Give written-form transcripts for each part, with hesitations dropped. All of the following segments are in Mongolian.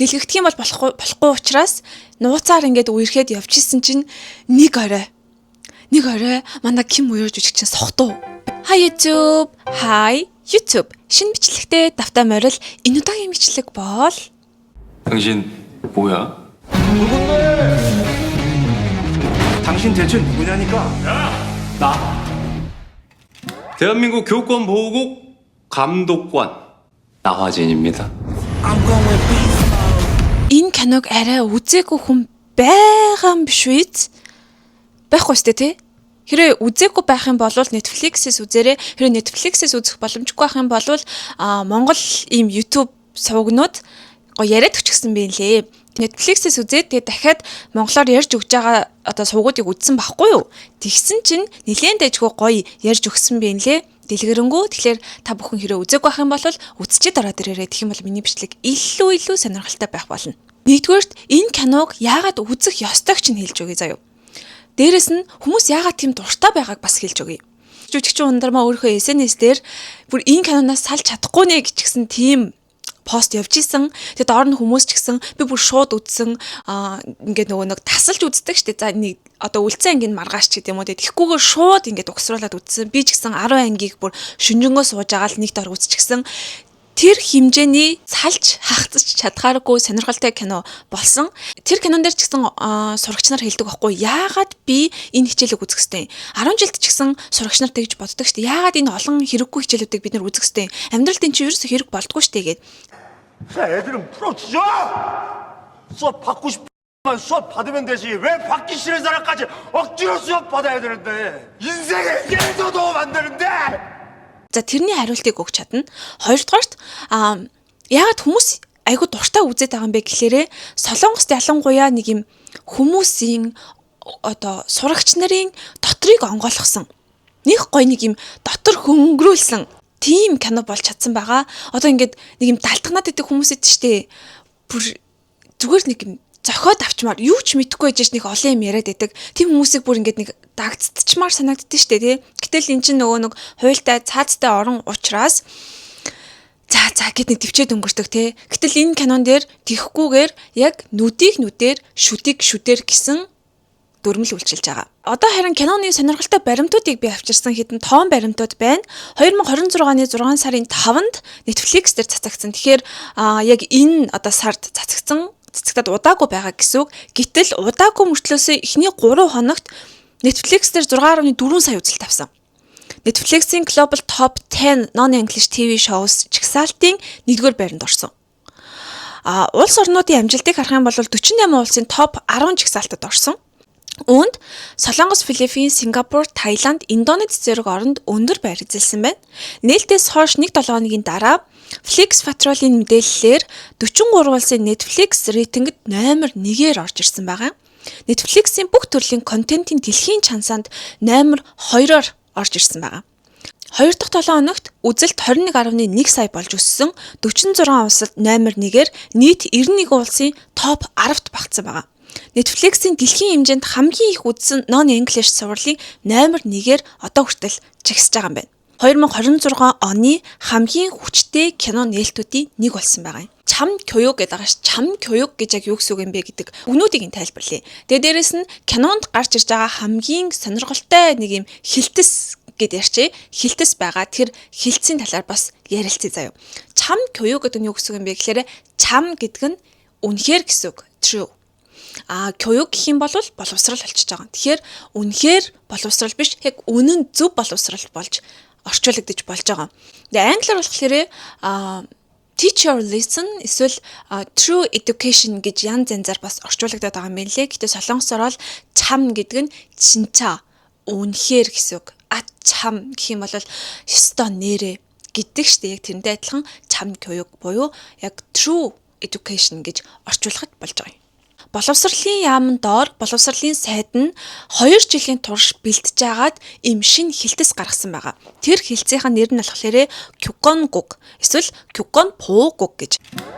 Дэлгэгдэх юм бол болохгүй учраас нууцаар ингээд үерхэд явж исэн чинь нэг орой. Нэг орой манай Ким Уё жүжигчин сохтуу. Hi YouTube. Hi YouTube. Шинэ бичлэгтээ давтаа морил. Энэ удаагийн бичлэг бол 당신 뭐야? 당신 대체 누구냐니까? 대한민국 교권 보호국 감독관 나화진입니다. Энэ киног арай үзээгүй хүн байгаа юм биш үү? Байхгүй сте тий? Хэрвээ үзээгүй байх юм бол Netflix-ээс үзээрэй. Хэрвээ Netflix-ээс үзэх боломжгүй байх юм бол Монгол ийм YouTube сувгнууд гоё яриад өчгсөн байх лээ. Netflix-ээс үзээд тэгээ дахиад монголоор ярьж өгж байгаа одоо сувгуудыг үзсэн байхгүй юу? Тэгсэн чинь нилээн дэжгүй гоё ярьж өгсөн байх лээ. Дэлгэрэнгүй. Тэгэхээр та бүхэн хэрэг үзээгүй байх юм бол үзчихэд ороод ирээрэй. Тэгэх юм бол миний бичлэг илүү сонирхолтой байх болно. Нэгдүгээрт энэ киног яагаад үзэх ёстойг чинь хэлж өгье заяа. Дээрэс нь хүмүүс яагаад тийм дуртай байгааг бас хэлж өгье. Жүжигчин Ундармаа өөрийнхөө SNS дээр бүр энэ киноноос салж чадахгүй нэ гэчихсэн тийм пост явж исэн. Тэгээд доор нь хүмүүс ч гэсэн би бүр шууд үзсэн, ингээд нөгөө нэг тасалж үздэг штэ. За, нэг одоо үлдсэн ангийн маргааш ч гэдэг юм уу. Тэгээд тэгхгүйгээр шууд ингээд угсруулад үзсэн. Би ч гэсэн 10 ангийг бүр шүнжэнгөө сууж байгаа л нэг дор үзчихсэн. Тэр хэмжээний салж хахацч чадхааргүй сонирхолтой кино болсон. Тэр кинон дээр ч гэсэн сурагч нар хэлдэг байхгүй, яагаад би энэ хичээлийг үзэх ёстой юм? 10 жилд ч гэсэн сурагч нар тэгж боддог шүү дээ. Яагаад энэ олон хэрэггүй хичээлүүдийг бид нар үзэх ёстой юм? Амьдралд энэ чинь ерөөсөө хэрэг болдгоо шүү дээ гээд. 애들은 풀어주죠! 수업 받고 싶으면 수업 받으면 되지. 왜 받기 싫은 사람까지 억지로 수업 받아야 되는데? 인생에 일도 도움 안 되는데! За, тэрний хариултыг өгч чадна. Хоёрдугаарт яагаад хүмүүс айгу дуртай үзээд байгаа юм бэ гэхлээрэ Солонгост ялангуяа нэг юм хүмүүсийн одоо сурагч нарын дотрыг онгойлгосон. Нэг гоё нэг юм дотор хөнгөрүүлсэн тийм кино болж чадсан байгаа. Одоо ингээд нэг юм далтгнаад идэх хүмүүс идэв штэ. Бүр зүгээр нэг юм зохиод авчмаар, юу ч мэдэхгүй байж нэг олон юм яриад байдаг. Тийм хүмүүсийг бүр ингээд нэг дагцдчмаар санагддээ штэ тий. Гэтэл эн чинь нөгөө нэг хуйлтай цаазтай орон учраас за за гэд нэг төвчээд өнгөрдөг тий. Гэтэл энэ кинон дээр тэгхгүйгээр яг нүдийг нүдээр, шүдийг шүдээр гэсэн дүрмэл үйлчилж байгаа. Одоо харин киноны сонирхолтой баримтуудыг би авчирсан, хэдэн тоон баримтууд байна. 2026 оны 6 сарын 5-нд Netflix дээр цацагдсан. Тэгэхээр яг энэ одоо сард цацагдсан, цацагдаад удаагүй байгаа гэсэн үг. Гэтэл удаагүй мөртлөөсөө эхний 3 хоногт Netflix дээр 6.4 сая үзэлт авсан. Netflix-ийн Global Top 10 Non-English TV Shows жагсаалтын 1-р байранд орсон. Улс орнуудын амжилтыг харах юм бол 48 улсын топ 10 жагсаалтад орсон. Үүнд Солонгос, Филиппин, Сингапур, Таиланд, Индонез зэрэг оронд өндөр байр эзэлсэн байна. Нээлтээс хойш 1-7 хоногийн дараа Flix Patrol-ын мэдээллээр 43 улсын Netflix рейтингэд номер 1-ээр орж ирсэн байгаа. Netflix-ийн бүх төрлийн контентын дэлхийн чансаанд номер 2-оор орж ирсэн байгаа. Хоёр дахь 7 хоногт үзэлт 21.1 сая болж өссөн, 46 улсад номер 1-ээр, нийт 91 улсын топ 10-т багтсан байгаа. Netflix-ийн дэлхийн хэмжээнд хамгийн их үзсэн non-English цувралын номер 1-ээр одоо хүртэл жагсаж байгаа юм байна. 2026 оны хамгийн хүчтэй кино нээлтүүдийн нэг болсон байгаа юм. 참교육 гэдэг байгаа ш. 참교육 гэж яг юу гэсэн үг юм бэ гэдэг үгнүүдийг нь тайлбарлая. Тэгээ дээрэс нь кинонд гарч ирж байгаа хамгийн сонирхолтой нэг юм хэлтэс гэд ярьчээ. Хэлтэс байгаа. Тэр хэлтсийн талаар бас ярилцъя заяа. 참교육 гэдэг нь юу гэсэн үг юм бэ гэхээр 참 гэдэг нь үнэхээр гэсэн үг. True. 교육 гэх юм бол боловсрал болчихж байгаа. Тэгэхээр үнэхээр боловсрал биш, яг үнэн зөв боловсрал болж орчуулагдаж болж байгаа. Тэгээ англиар болохоор teach your lesson эсвэл true education гэж янз янзаар бас орчуулагдаад байгаа юм байна лээ. Гэтэ солонгосоор бол 참 гэдэг нь 진짜, үнэхээр гэсэн үг. А 참 гэх юм бол ёстой нэрээ гэдэг штэ, яг тэрнтэй адилхан 참교육 буюу яг true education гэж орчуулахад болж байгаа юм. Боловсролын яамн доор боловсролын сайд нь 2 жилийн турш бэлтэж агаад ийм шинэ хэлтэс гаргасан байгаа. Тэр хэлтсийн нэр нь болохоор 교권국 эсвэл 교권보호국 гэж.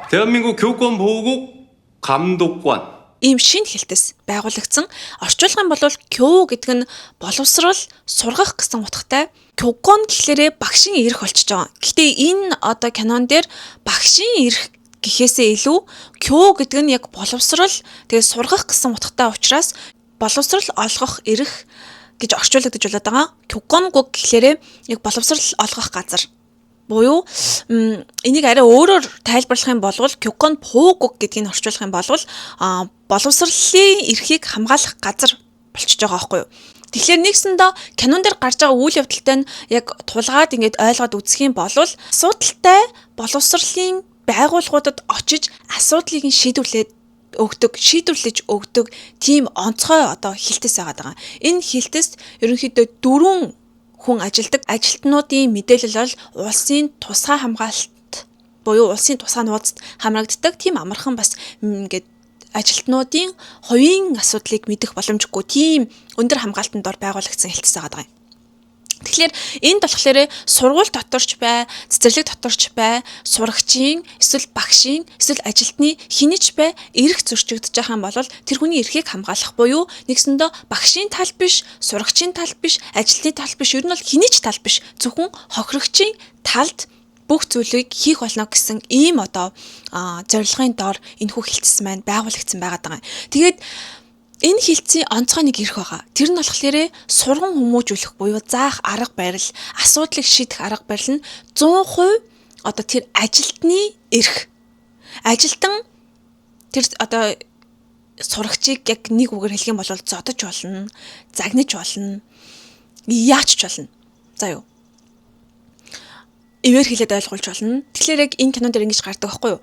대한민국 교권 보호국 감독관 Ийм шинэ хэлтэс байгуулагдсан. Орчуулах юм бол 교 гэдэг нь боловсрал, сургах гэсэн утгатай. 교권 гэхлээрээ багшийн эрх болчихж байгаа. Гэхдээ энэ одоо кинон дээр багшийн эрх Гэхээсээ илүү кё гэдэг нь яг боловсрал, тэгээ сургах гэсэн утгатай учраас боловсрал олгох эрх гэж орчуулагдаж болоод байгаа. Кюконгук гэхлээрээ яг боловсрал олгох газар. Буюу энийг арай өөрөөр тайлбарлах юм бол кюкон пуугук гэдгийг орчуулах юм бол боловсролын эрхийг хамгаалах газар болчихж байгаа байхгүй юу? Тэгэхээр нэгсэндээ кинон дээр гарч байгаа үйл явдалтай нь яг тулгаад ингээд ойлгоод үзэх юм бол асуудалтай боловсролын байгууллагуудад очиж асуудлыг нь шийдвэрлээд өгдөг, шийдвэрлэж өгдөг тийм онцгой одоо хилтэс байгаа даа. Энэ хилтэст ерөнхийдөө 4 хүн ажилдаг. Ажилтнуудын мэдээлэл бол улсын тусгай хамгаалалт буюу улсын тусгай нууцд хамрагддаг. Тийм амархан бас ингээд ажилтнуудын хувийн асуудлыг мэдэх боломжгүй тийм өндөр хамгаалтанд дор байгуулагдсан хэлтэс байгаа юм. Тэгэхээр энд болохоор сургууль доторч бай, цэцэрлэг доторч бай, сурагчийн, эсвэл багшийн, эсвэл ажилтны хэний ч бай эрх зөрчигдөж байгаа юм бол тэр хүний эрхийг хамгаалах буюу нэгсэндээ багшийн тал биш, сурагчийн тал биш, ажилтны тал биш, ер нь бол хэний ч тал биш. Зөвхөн хохирогчийн талд бүх зүйлийг хийх болно гэсэн ийм одоо зорилгын дор энэхүү хэлтэс маань байгуулагдсан байгаа даа. Тэгээд энэ хэлтсийн онцгой нэг эрх байгаа. Тэр нь болохоор сурган хүмүүжүүлэх буюу заах арга барил, асуудлыг шийдэх арга барил нь 100% одоо тэр ажилтны эрх. Ажилтан тэр одоо сурагчийг яг нэг үгээр хэлэх юм бол зодож болно, загнаж болно, яач ч болно. За юу. Ивэр хэлээд ойлгуулж болно. Тэгэхээр яг энэ кинон дээр ингэж гардаг байхгүй юу?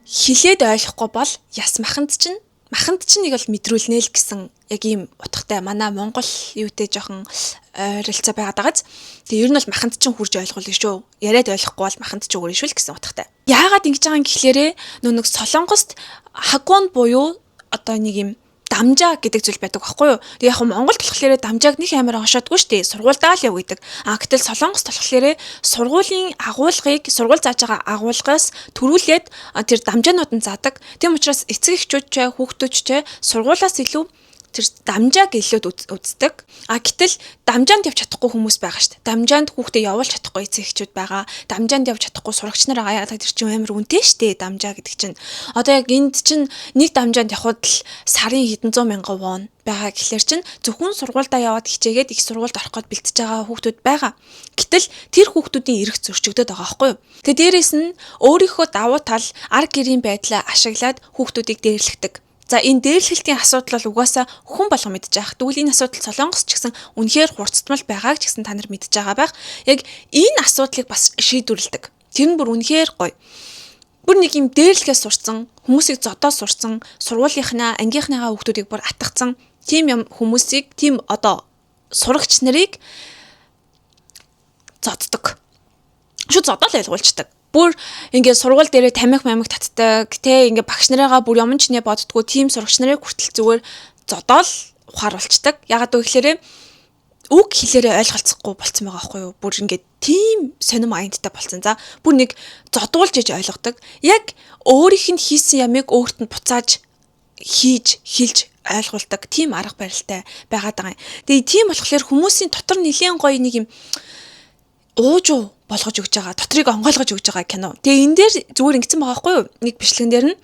Хэлээд ойлгохгүй бол яс маханд чинь маханд чинь нэг бол мэдрүүлнэ л гэсэн яг ийм утгатай манай Монгол юутэй жоохон ойролцоо байгаад байгааз. Тэгээ ер нь бол маханд чинь хурж ойлгуулна шүү. Яриад ойлгохгүй бол маханд чинь өгөрнө шүү л гэсэн утгатай. Яагаад ингэж байгаа юм гэхлээрээ нөө нэг Солонгост хагвон буюу одоо нэг юм дамжаа гэдэг зүйл байдаг байхгүй юу? Тэгээ яг Монголд болохоор дамжааг нэг амар хошоодгүй шүү дээ. Сургуульдаа л яв гэдэг. А гэтэл Солонгост болохоор сургуулийн агуулгыг, сургууль зааж байгаа агуулгаас төрүүлээд тэр дамжаанууд нь заадаг. Тийм учраас эцэг эхчүүд ч хүүхдүүд ч сургуулиас илүү тэр дамжааг илүү үздэг. А гэтэл дамжаанд явж чадахгүй хүмүүс байгаа шүү дээ. Дамжаанд хүүхдээ явуулж чадахгүй эцэг эхчүүд байгаа. Дамжаанд явж чадахгүй сурагч нар байгаа. Яг тэр чинь амар үнэтэй шүү дээ. Дамжаа гэдэг чинь. Одоо яг энд чинь нэг дамжаанд явхад л сарын хэдэн зуун мянган вон байгаа гэхлээр чинь зөвхөн сургуульдаа яваад хичээгээд их сургуульд орох гээд бэлтэж байгаа хүүхдүүд байгаа. Гэтэл тэр хүүхдүүдийн эрх зөрчигдөд байгаа байхгүй юу? Тэгээ дээрэс нь өөрийнхөө давуу тал ар гэрийн байдлаа ашиглаад хүүхдүүдийг дээрлэхдэг. За энэ дээрлэхэлтийн асуудал бол угаасаа хүн болгон мэдж байгаа. Тэгвэл энэ асуудал Солонгос ч гэсэн үнэхээр хурцтмал байгааг ч гэсэн та нар мэдж байгаа байх. Яг энэ асуудлыг бас шийдвэрлэдэг. Тэр нь бүр үнэхээр гоё. Бүр нэг юм дээрлэхээс сурцсан, хүмүүсийг зодоо сурцсан, сургуулийнхнаа, ангийнхныхаа хүүхдүүдийг бүр атгацсан тийм юм хүмүүсийг, тийм одоо сурагч нарыг зоддог. Шууд зодоо л ойлгуулцдаг. Бүр ингээд сургууль дээрээ тамхи мамиг татдаг, тэ ингээд багш нарыгаа бүр юм ч нэ боддгоо тийм сурагч нарыг хүртэл зүгээр зодоол ухааруулцдаг. Ягаад гэвэл үг хэлээрээ ойлголцохгүй болцсон байгаа байхгүй юу? Бүр ингээд тийм сонин майндтай болцсон. За бүр нэг зодуулж иж ойлгодог. Яг өөрийнх нь хийсэн ямыг өөрт нь буцааж хийж хэлж ойлгуулдаг тийм арга барилтай байгаад байгаа юм. Тэгээ тийм болохоор хүмүүсийн дотор нэлийн гоё нэг юм уужуу болгож өгч байгаа, дотрыг онгойлгож өгч байгаа кино. Тэгээ энэ дээр зүгээр ингэсэн байгаа байхгүй юу? Нэг бичлэгэн дээр нь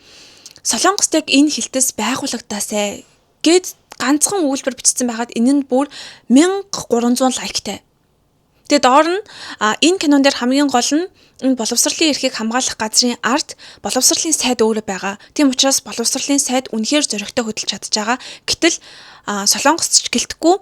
Солонгост яг энэ хэлтэс байгууллагатаасай гэд ганцхан өгүүлбэр бичсэн байхад энэ нь бүр 1300 лайктай. Тэгээ доор нь энэ кинон дээр хамгийн гол нь энэ боловсролын эрхийг хамгаалах газрын ард боловсролын сайд өөрөө байгаа. Тийм учраас боловсролын сайд үнэхээр зоригтой хөдөлж чадж байгаа. Гэтэл Солонгост ч гэлтэхгүй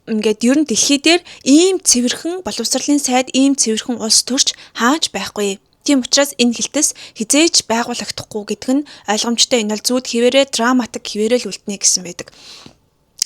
ингээд ер нь дэлхий дээр ийм цэвэрхэн боловсролын сайд, ийм цэвэрхэн улс төрч хааж байхгүй. Тийм учраас энэ хэлтэс хизээж байгуулагдахгүй гэдэг нь ойлгомжтой. Энэ бол зүуд хэвээрээ драматик хэвээрээ л үлднэ гэсэн байдаг.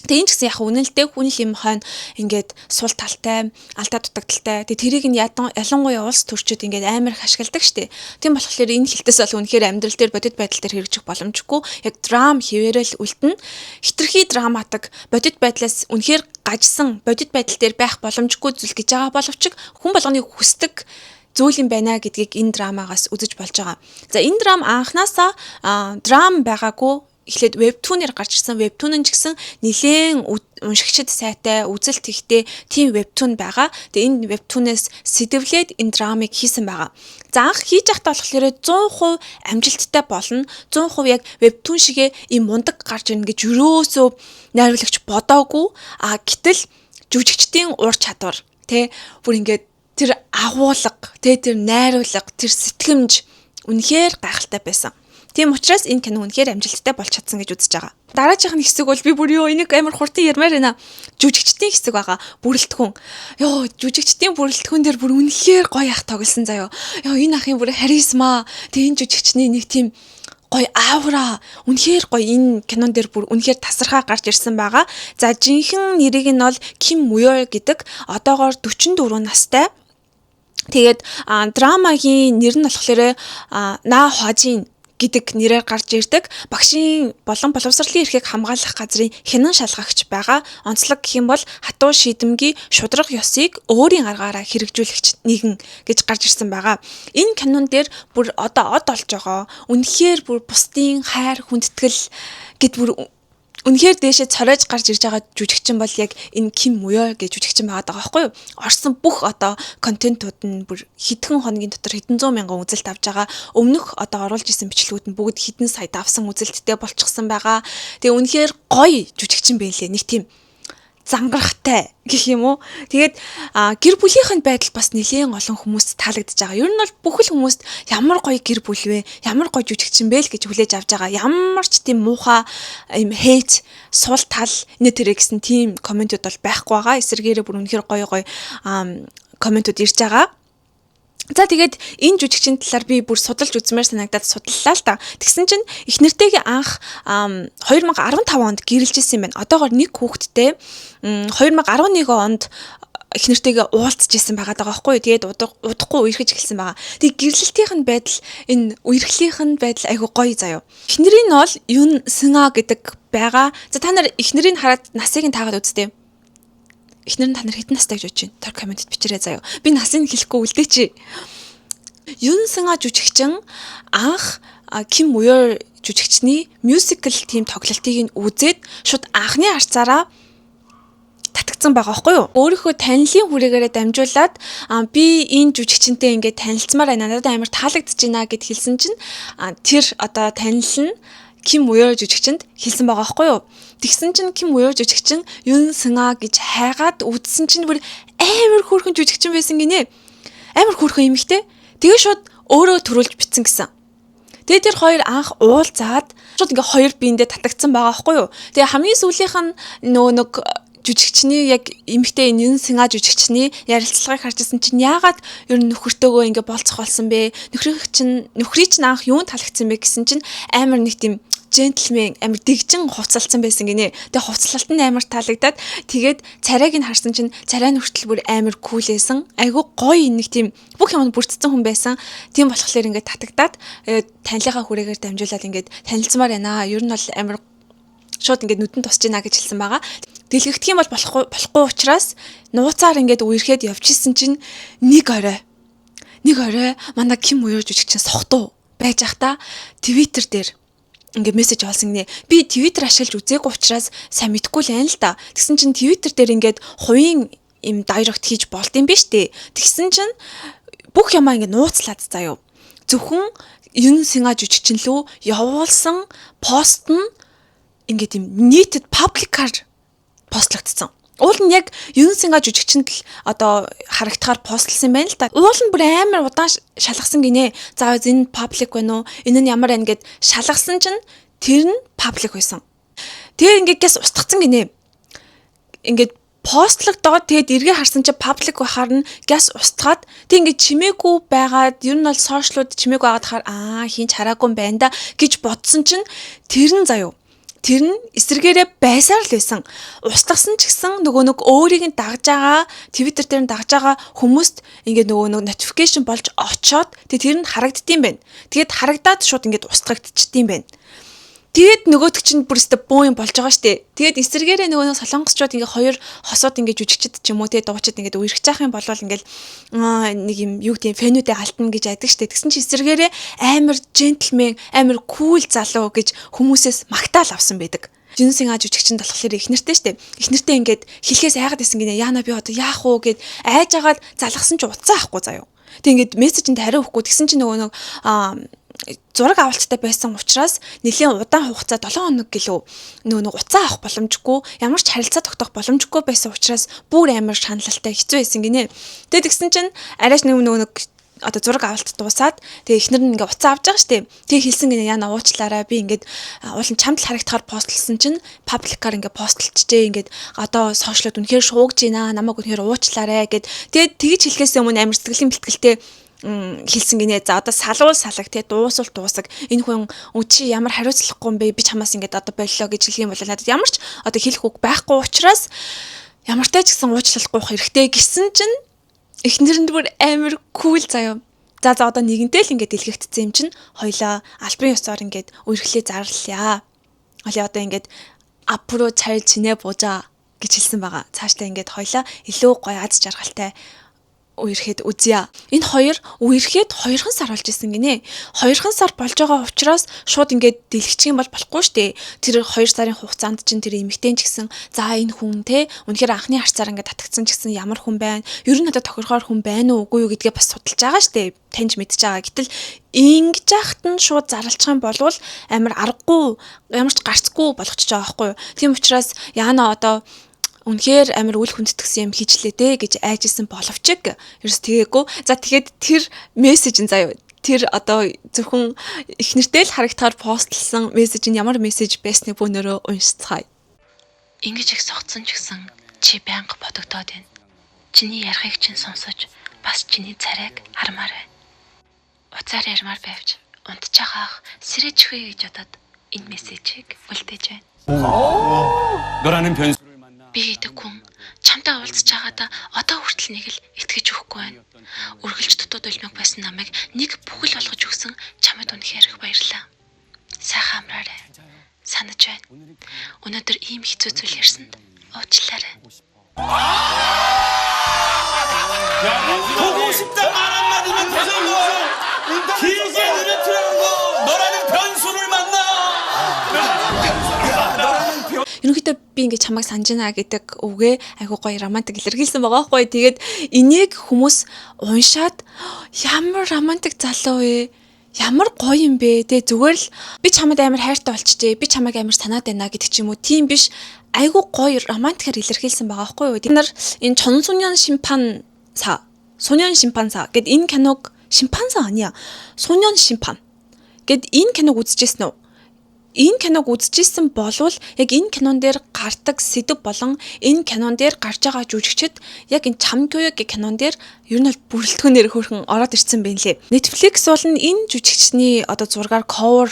Тэгээ энэ ч гэсэн яг үнэлтэй хүн л юм хойно ингээд сул талтай, алдаа дутагдaltaй. Тэгээ тэрийг нь ялангуяа улс төрчид ингээд амар их ашигладаг штеп. Тийм болохоор энэ хэлтэс бол үнэхээр амьдрал дээр бодит байдал дээр хэрэгжих боломжгүй. Яг драм хэвээрээ л үлдэнэ. Хитрхи драматик бодит байдлаас үнэхээр гажсан бодит байдал дээр байх боломжгүй зүйл гэж байгаа боловч хүн болгоны хүсдэг зүйл юм байна гэдгийг энэ драмагаас үзэж болж байгаа. За энэ драм анханасаа драм байгаагүй эхлээд webtoon-ээр гарч ирсэн. Webtoon нь ч гэсэн нэлээн уншигчид сайтай, үзэлт ихтэй тийм webtoon байгаа. Тэгээ энэ webtoon-ээс сэдэвлээд энэ драмыг хийсэн байгаа. За, анх хийж байхдаа болохоор 100% амжилттай болно. 100% яг webtoon шигээ ийм мундаг гарч ирнэ гэж ерөөсөө найруулагч бодоогүй. А гэтэл жүжигчдийн ур чадвар, тэ, бүр ингээд тэр агуулга, тэ, тэр найруулга, тэр сэтгэмж үнэхээр гайхалтай байсан. Тийм учраас энэ кино үнэхээр амжилттай болж чадсан гэж үзэж байгаа. Дараагийн хэсэг бол би бүр ёо, энийг амар хурдан ярмаар байна. Жүжигчдийн хэсэг байгаа. Бүрэлдэхүүн. Ёо, жүжигчдийн бүрэлдэхүүн дээр бүр үнэхээр гоё ах тоглосон заяо. Ёо, энэ ахын бүр харизма. Тэг энэ жүжигчний нэг тийм гоё аура, үнэхээр гоё, энэ кинон дээр бүр үнэхээр тасархаа гарч ирсэн байгаа. За, жинхэнэ нэрийг нь бол Ким Муё гэдэг, одоогоор 44 настай. Тэгээд драмагийн нэр нь болохоор На Хожин гэдэг нэрээр гарч ирдэг. Багшийн болон боловсролын эрхийг хамгаалах газрын хянан шалгагч байгаа. Онцлог гэх юм бол хатуу шийдэмгий, шударга ёсыг өөрийн аргаараа хэрэгжүүлэгч нэгэн гэж гарч ирсэн байгаа. Энэ кинон дээр бүр одоо од болж байгаа. Үнэхээр бүр бусдын хайр хүндэтгэл гэд бүр үнэхээр дээшээ цоройж гарч ирж байгаа жүжигчин бол яг энэ Ким Муё гэж жүжигчин байгаа даа байхгүй юу? Орсон бүх одоо контентууд нь бүр хэдхэн хоногийн дотор хэдэн зуун мянган үзэлт авч байгаа. Өмнөх одоо оруулж исэн бичлэгүүд нь бүгд хэдэн сая давсан үзэлттэй болчихсон байгаа. Тэгээ үнэхээр гоё жүжигчин байлээ. Нэг тийм зангарахтай гэх юм уу. Тэгээд гэр бүлийнх нь байдал бас нэлээн олон хүмүүст таалагдж байгаа. Ер нь бол бүхэл хүмүүст ямар гоё гэр бүл вэ? Ямар гоё жүжигчин бэ л гэж хүлээж авч байгаа. Ямар ч тийм муухай юм hate, сул тал нэ тэрэ гэсэн тийм comment ууд бол байхгүй байгаа. Эсвэргээрээ бүр үнэхээр гоё гоё comment ууд ирж байгаа. За, тэгээд энэ жүжигчийн талаар би бүр судалж үзмээр санагдаад судлаа л та. Тэгсэн чинь эхнэртэйгээ анх 2015 онд гэрлэж исэн юм байна. Одоогор нэг хүүхэдтэй. 2011 онд эхнэртэйгээ уулзж исэн байгаа даа байхгүй юу. Тэгээд удахгүй үерхэж эхэлсэн байгаа. Тэгээд гэрлэлтийнх нь байдал, энэ үерхлийнх нь байдал айгу гоё заяо. Эхнэрийн нь бол Юн Сынга гэдэг байгаа. За, та нар эхнэрийг хараад насыг нь таагаад үзтээ. Эхнэр нь та нар хэдэн настай гэж бодож байна? Тор comment д бичээрэй заяо. Би насыг хэлэхгүй үлдээч. Юн Сынга жүжигчин анх Ким Муёр жүжигчний musical тийм тоглолтыг нь үзээд шууд анхны харцаараа татагдсан байгаа байхгүй юу? Өөрийнхөө танилын хүрээгээрээ дамжуулаад би энэ жүжигчэнтэй ингээд танилцмаар байна. Надад амар таалагдж байна гэд хэлсэн чинь тэр одоо танил нь Ким Муёр жүжигчэнд хэлсэн байгаа байхгүй юу? Тэгсэн чинь Ким Муёр жүжигчин Юн Сынга гэж хайгаад үзсэн чинь бүр амар хөөрхөн жүжигчин байсан гинэ. Амар хөөрхөн эмэгтэй. Тэгээ шууд өөрөө төрүүлж бичсэн гэсэн. Тэгээ тэр хоёр анх уулзаад шууд ингээ хоёр биендээ татагдсан байгаа байхгүй юу? Тэгээ хамгийн сүүлийнх нь нөгөө нэг жүжигчний, яг эмэгтэй энэ Синга жүжигчний ярилцлагыг харж ирсэн чинь яагаад ер нь нөхөртөөгөө ингээ болцох болсон бэ? Нөхрийг чинь, нөхрий чинь анх юунд таалагдсан бэ гэсэн чинь амар нэг тийм gentleman, амар дэгжин хувцалцсан байсан гинэ. Тэгээ хувцлалт нь амар таалагдаад, тэгээд царайг нь харсан чинь царай нь хүртэл бүр амар cool байсан. Айгу гоё, нэг тийм бүх юм бүрдсэн хүн байсан. Тийм болохоор ингээд татагдаад, танилынхаа хүрээгээр дамжуулаад ингээд танилцмаар байна. Ер нь бол амар шууд ингээд нүдэн тусч байна гэж хэлсэн байгаа. Дэлгэгдэх юм бол болохгүй учраас нууцаар ингээд үерхэд явж исэн чинь нэг орой манай Ким Уёр жүжигчин сохтуу байж байхдаа Twitter дээр ингээ мессеж олсон гинэ. Би Twitter ашиглаж үзээгүй учраас сайн мэдэхгүй л байна л да. Тэгсэн чинь Twitter дээр ингээд хувийн им direct хийж болд юм биш үү? Тэгсэн чинь бүх юмаа ингээ нууцлаад заяо. Зөвхөн Юн Синга жүжигчин лүү явуулсан пост нь ингээд юм нийтэд public аар постлогдсон. Уул нь яг Юн Синга жүжигчэнд л одоо харагдахаар постлсан юм байна л да. Уул нь бүр амар удаан шалгасан гинэ. За, энэ public байна уу? Энэ нь ямар байна гэд шалгасан чинь тэр нь public байсан. Тэгээ ингээд гэс устгацсан гинэ. Ингээд постлогдоод, тэгээд эргээ харсан чинь public байхаар нь гяс устгаад, тэг ингээд чимээгүй байгаад, ер нь бол social ууд чимээгүй байгаад хаар аа хинч хараагүй юм байна да гэж бодсон чинь тэр нь заяо, тэр нь эсрэгээрээ байсаар л байсан. Устгасан ч гэсэн нөгөө нэг өөрийг нь дагж байгаа, Twitter дээр нь дагж байгаа хүмүүст ингээд нөгөө нэг notification болж очоод, тэгээ тэр нь харагддсан байна. Тэгээд харагдаад шууд ингээд устгагдчихдсан байна. Тэгээд нөгөөдөг чинь бүр өстө бөө юм болж байгаа штэ. Тэгээд эсэргээрээ нөгөө нэг солонгосчууд ингээ хоёр хосууд ингээ жүжигчд ч юм уу те дуучид ингээ үерхэж явах юм бол ингээл нэг юм юу гэдэг fan үүдээ алтна гэж айдаг штэ. Тэгсэн чи эсэргээрээ амар gentleman, амар cool залуу гэж хүмүүсээс магтаал авсан байдаг. Жинсийн аж жүжигчэнд болохоор их нэртэй штэ. Их нэртэй ингээд хэлхээс айгаад исэн гинэ. Яана, би одоо яах уу гэд айж агаад залгасан чи утсаа авахгүй заяо. Тэг ингээд мессежинд хариу өгөхгүй, тэгсэн чинь нөгөө нэг зураг авалттай байсан учраас нэлийн удаан хугацаа, 7 хоног гэлөө, нөгөө нэг уцаа авах боломжгүй, ямар ч харилцаа тогтоох боломжгүй байсан учраас бүр амар шаналлтай, хэцүү байсан гинэ. Тэгээд тэгсэн чинь арайч нэг нөгөө нэг одоо зураг авалт дуусаад, тэгээ эхнэр нь ингээ уцаа авч байгаа штэ. Тэгээ хэлсэн гинэ: "Яна, уучлаарай, би ингээд уулын чамд л харагдахаар post лсон чинь public аар ингээ post лчжээ, ингээд одоо social од үнэхээр шуугж байна, намайг үнэхээр уучлаарай" гэд. Тэгээд тэгж хэлэхээс өмнө амар сэтгэлийн бэлтгэлтэй хэлсэн гинэ. За, одоо салуул салаг те, дуусвал дуусаг. Энэ хүн чи ямар хариуцлагагүй юм бэ? Би чамаас ингээд одоо боллоо гэж хэлэх юм бол надад ямар ч одоо хэлэх үг байхгүй учраас ямартай ч гэсэн уучлал гуйх хэрэгтэй гэсэн чинь эхнэр нь бүр амар cool заяа. За, одоо нэгэнтэй л ингээд дэлгэгдсэн юм чинь хоёлаа албан ёсоор ингээд үерхлээ зарлая. Хоёлаа одоо ингээд 앞으로 잘 지내보자 гэж хэлсэн байгаа. Цаашдаа ингээд хоёлаа илүү гоё аз жаргалтай үерхэд үзье. Энэ хоёр үерхэд 2 сар болж исэн гинэ. 2 сар болж байгаа учраас шууд ингээд дэлгчих юм бол болохгүй штэ. Тэр 2 сарын хугацаанд чинь тэр эмэгтэй ч гэсэн за, энэ хүн те үнэхээр анхны харцаар ингээд татагдсан ч гэсэн ямар хүн байна? Ер нь одоо тохирохоор хүн байна уу, үгүй юу гэдгээ бас судалж байгаа штэ. Таньж мэдж байгаа. Гэтэл ингэж яхад нь шууд зарлчих юм бол амар аргагүй, ямар ч гарцгүй болгочихж байгаа байхгүй юу? Тийм учраас Яна одоо үнэхээр амар үл хүндэтгсэн юм хийчлээ дээ гэж айжсэн боловч ерөөс тэгээгүй. За, тэгээд тэр мессеж нь заяа, тэр одоо зөвхөн их нэртэй л харагдахаар post лсон мессеж нь ямар мессеж байсныг бөөнөрөө уншицгаая. Ингэж их согцсон ч гэсэн чи байнга бодогдоод байна. Чиний ярихыг чинь сонсож, бас чиний царайг хармаар байна. Уцаар ярмаар байвч унтчихаах сэрэж хүй гэж бодоод энэ мессежийг үлдээж байна. 너라는 변수를 만나 Би гэдэг хүн чамтай уулзж байгаадаа одоо хүртэл нэг л итгэж өгөхгүй байна. Үргэлж дутуу дулмиг байсан намайг нэг бүхэл болгож өгсөн чамд үнэхээр их баярлалаа. Сайхан амраарай. Санаж байна. Өнөөдөр ийм хэцүү зүйл ярьсанд уучлаарай. 보고 싶다 말 한마디면 되는 거 길게 늘어뜨리는 거 너라는 변수를 만나. Ерөнхийдөө би ингээд чамайг санаж байна гэдэг үгээ айгуу гоё романтик илэрхийлсэн байгаа байхгүй. Тэгээд энийг хүмүүс уншаад ямар романтик залуу вэ? Ямар гоё юм бэ? Тэ, зүгээр л би чамд амар хайртай болчихжээ. Би чамайг амар санаад байна гэдэг ч юм уу. Тийм биш. Айгуу гоё романтикаар илэрхийлсэн байгаа байхгүй юу? Бид нар энэ 청소년 심판사, 소년 심판사 гэд энэ киног, 심판사 아니야. 소년 심판 гэд энэ киног үзчихсэн үү? Энэ киног үзчихсэн болвол яг энэ кинон дээр гардаг сэдэв болон энэ кинон дээр гарч байгаа жүжигчид яг энэ Чамгюё гэх кинон дээр ер нь бол бүрэлдэхүүнээр хөөрхөн ороод ирсэн байна лээ. Netflix бол энэ жүжигчний одоо зургаар cover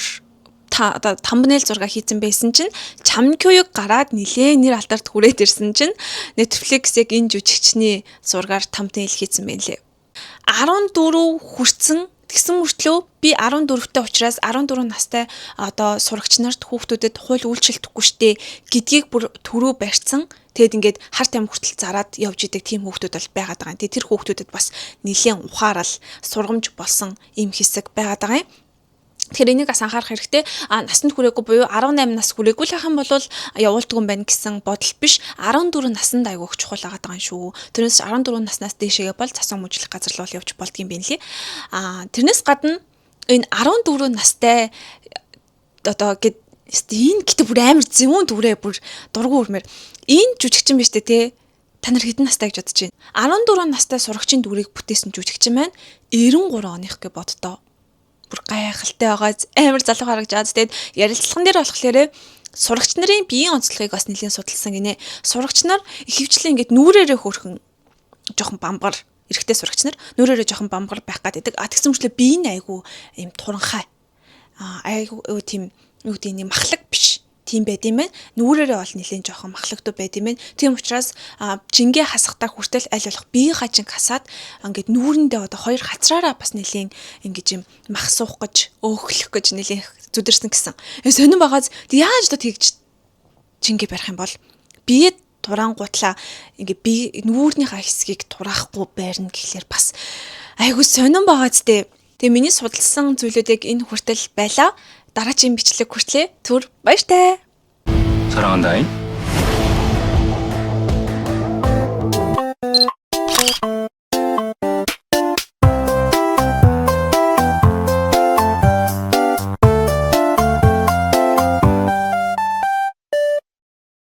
та одоо thumbnail зураг хийцэн байсан чинь Чамкюёг гараад нилээ нэр алдарт хүрээд ирсэн чинь Netflix яг энэ жүжигчний зургаар thumbnail хийцэн байна лээ. 14 хүрсэн. Тэгсэн мөртлөө би 14-тэй учраас 14 настай одоо сурагч нарт, хүүхдүүдэд хууль үйлчлэхгүй штэ гэдгийг бүр түрүү барьцсан. Тэгэд ингээд хар тамхи хүртэл зараад явж идэг тийм хүүхдүүд бол байгаад байгаа юм. Тэгээ тэр хүүхдүүдэд бас нэлээд ухаарал сургамж болсон ийм хэсэг байгаад байгаа юм. Тэгэхээр энийг бас анхаарах хэрэгтэй. А насанд хүрээгүй буюу 18 нас хүрээгүй л ах юм бол явуулдаг юм байна гэсэн бодол биш. 14 насанд айгүй их чухал байгаа юм шүү. Тэрнээс 14 наснаас дээшээгээ бол цасан хүмүүжлэх газар руу явж болдгийм байх лээ. А тэрнээс гадна энэ 14 настай одоо гэд энэ гэтээ бүр амар зэвүүн дүрээ, бүр дургу үрмээр энэ жүжигчин биш үү те? Та нар хэдэн настай гэж бодож байна? 14 настай сурагчийн дүрийг бүтээсэн жүжигчин маань 93 оных гэж боддоо, бүр гайхалтай байгаа, амар залуу харагдаж байгаа. Тэгээд ярилцлаган дээр болохоор сурагч нарын биеийн онцлогийг бас нэлийн судалсан гинэ. Сурагч нар ихэвчлэн ингээд нүүрээрээ хөөрхөн жоохон бамбар, эрэгтэй сурагч нар нүүрээрээ жоохон бамбар байх гэдэг. А тэгсэн мэтлээ бие нь айгүй юм туранхай. А айгүй тийм, юу гэдэг, нэг махлаг биш тийм байд юм байна. Нүүрээрээ бол нэлээд жоохон махлагдуу байд юм байна. Тийм учраас жингээ хасахтаа хүртэл аль болох биеийнхаа жинг хасаад ингээд нүүрэндээ одоо хоёр хацраараа бас нэлээд ингэж юм мах суух гэж, өөхлөх гэж нэлээд Зүдэрсэн гэсэн. Сонин байгааз яаж одоо тэгж жингээ барих юм бол бие тураангуутлаа ингээ би нүүрнийхаа хэсгийг тураахгүй байрна гэхлээр бас айгу сонин байгаа зү. Тэгээ миний судалсан зүйлүүдийг энэ хүртэл байлаа. Дараагийн бичлэг хүртлээ. Түр баяртай. 사랑한다잉.